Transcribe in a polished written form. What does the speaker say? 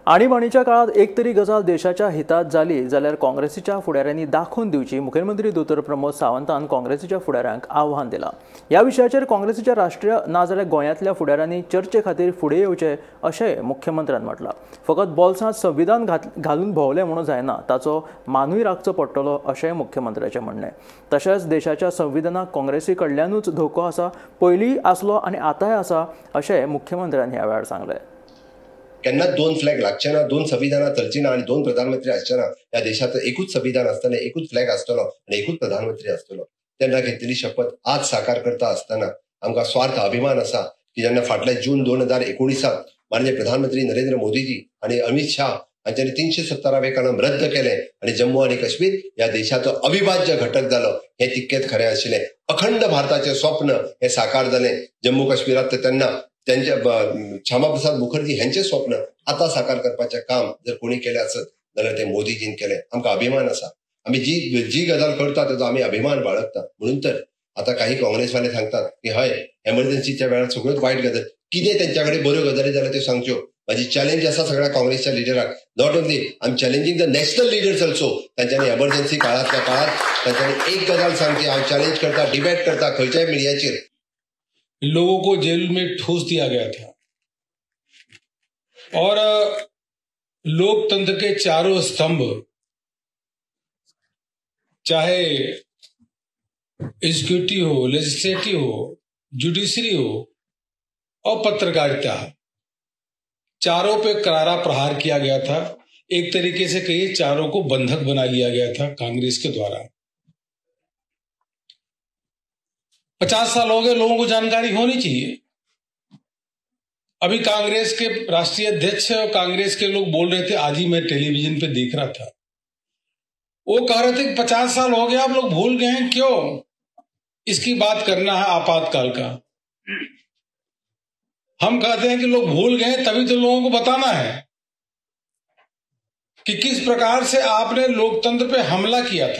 आणीबाणीच्या काळात एक तरी गजाल देशाच्या हितात जाली जाल्यार काँग्रेसीच्या फुडाऱ्यांनी दाखोवन दिवची मुख्यमंत्री दोतोर प्रमोद सावंतान काँग्रेसीच्या फुडाऱ्यांक आव्हान दिलां। ह्या विशयाचेर काँग्रेसीच्या राष्ट्रीय ना जाल्यार गोंयांतल्या फुडाऱ्यांनी चर्चे खातीर फुडें येवचें अशें मुख्यमंत्र्यान म्हटलां। फकत बोल्सांत संविधान घालून भोंवलें म्हणून जायना, ताचो मानूय राखचो पडटलो अशें मुख्यमंत्र्याचें म्हणणें। तशेंच देशाच्या संविधानाक काँग्रेसी कडल्यानूच धोको आसा, पयलीं आसलो आनी आतांय आसा अशें मुख्यमंत्र्यान ह्या वेळार सांगलें। केन्नाच दोन फ्लॅग लागचे ना, दोन संविधानां चलची ना आनी दोन प्रधानमंत्री आसचे ना। ह्या देशांत एकूच संविधान आसतलें, एकूच फ्लॅग आसतलो आनी एकूच प्रधानमंत्री आसतलो। तेन्ना घेतलेली शपथ आज साकार करता आसतना आमकां स्वार्थ अभिमान आसा की जेन्ना फाटल्या जून 2019 माननीय प्रधानमंत्री नरेंद्र मोदीजी आनी अमित शाह हांच्यांनी 370वें कलम रद्द केलें आनी जम्मू आनी काश्मीर ह्या देशाचो अविभाज्य घटक जालो, हें तितकेंच खरें आशिल्लें। अखंड भारताचें स्वप्न हें साकार जालें। जम्मू काश्मीरांत तेन्ना त्यांच्या श्यामाप्रसाद मुखर्जी ह्यांचे स्वप्न आता साकार करपाचें काम जर कोणी केलें आसत जाल्यार ते मोदीजीन केलें। आमकां अभिमान आसा, आमी जी जी गजाल करता ताचो आमी अभिमान बाळगता। म्हणून तर आतां काही काँग्रेसवाले सांगतात की हय, एमर्जन्सीच्या वेळार सगळ्योच वायट गजाल कितें तेंच्या कडेन बऱ्यो गजाली जाल्यार त्यो सांगच्यो। म्हाजी चॅलेंज आसा सगळ्या काँग्रेसच्या लिडराक, not only I am challenging the national leaders also, तांच्यांनी एमर्जन्सी काळांतल्या काळांत तांच्यांनी एक गजाल सांगची, हांव चॅलेंज करता, डिबेट करता खंयच्याय मिडियाचेर। लोगों को जेल में ठूस दिया गया था और लोकतंत्र के चारों स्तंभ, चाहे एग्जीक्यूटिव हो, लेजिस्लेटिव हो, जुडिशरी हो और पत्रकारिता, चारों पे करारा प्रहार किया गया था। एक तरीके से कहिए चारों को बंधक बना लिया गया था कांग्रेस के द्वारा। 50 साल हो गए, लोगों को जानकारी होनी चाहिए। अभी कांग्रेस के राष्ट्रीय अध्यक्ष और कांग्रेस के लोग बोल रहे थे, आज ही मैं टेलीविजन पे देख रहा था, वो कह रहे थे कि 50 साल हो गए, आप लोग भूल गए हैं क्यों इसकी बात करना है आपातकाल का। हम कहते हैं कि लोग भूल गए तभी तो लोगों को बताना है कि किस प्रकार से आपने लोकतंत्र पे हमला किया था।